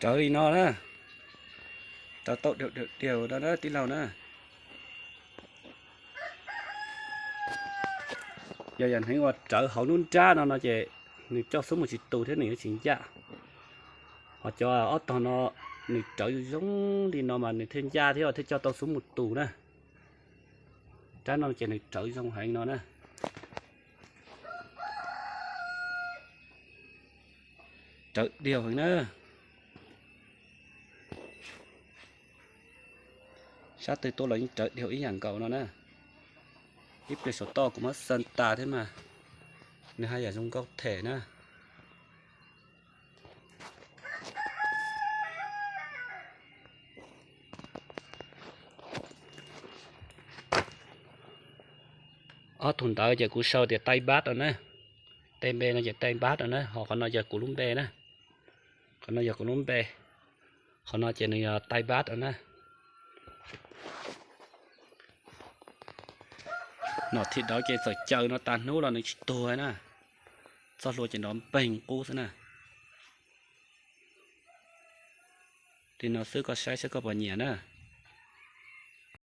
Rawv li no na, rawv tau diav diav no na tij laug na. Yog yam heev uas rawv hauv lub nrab no no ces nws coj xub mus tsis tus thiab nws yuav tsis ncaj. Ho cov ob tog no nws rawv zoo li no mas nws thiaj ncaj thiab thiaj coj tau xub mus tus na. Rab no ces nws rawv zoo heev no na. Rawv diav heev na. Sab twg tuaj los yeej rawv diav ib yam nkaus no na. Ib pliag saum toj kuv muab xaj tas thiab mas nws haj yam zoo nkauj them na. Ob tug ntawd ces kuv sau tias tai npab no na. Tej npe no ces tai npab no na, ho qhov no yog kuv lub npe na. Qhov no yog kuv lub npe, qhov no ces nws yog tai npab no na. Nom thim dawv ces txawm caws no tas hnub los nws tsis tuag na. Txoj hlua ces nrov npeeg qub xwb na. Li no xwb koj saib saib koj puas nyiam na.